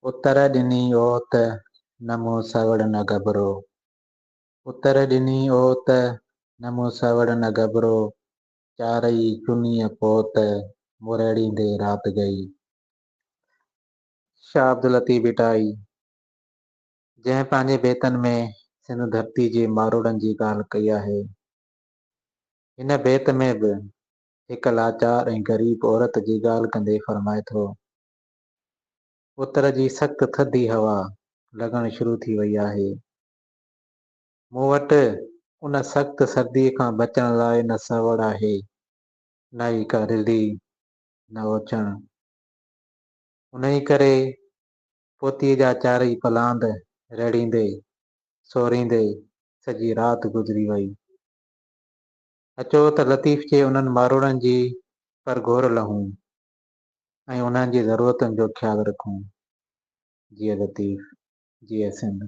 اتر ڏني اوت، نه مون سوڙ نه گبرو. اتر ڏني اوت، نه مون سوڙ نه گبرو، چارئي چنيء پوت، موريڙيندي رات گئي. شاهه عبداللطيف ڀٽائي، جنهن پنهنجي بيتن ۾ سنڌ ڌرتي جي ماروئڙن جي ڳالهه ڪئي آهي، هن بيت ۾ به هڪ لاچار ۽ غريب عورت جي ڳالهه ڪندي فرمائي ٿو. اتر جي سخت ٿڌي هوا لڳڻ شروع ٿي وئي آهي. مون وٽ ان سخت سرديء کان بچڻ لاء نه سوڙ آهي، نه ئي ڪا رلي، نه اوڇڻ. انهيء ڪري پوتيء جا چارئي پلاند ريڙهيندي، سوريندي سڄي رات گذري وئي. اچو ته لطيف جي انهن ماروئڙن جي پرگهور لهون ۽ انهن جي ضرورتن جو خيال رکون. جيئي لطيف، جيئي سنڌ.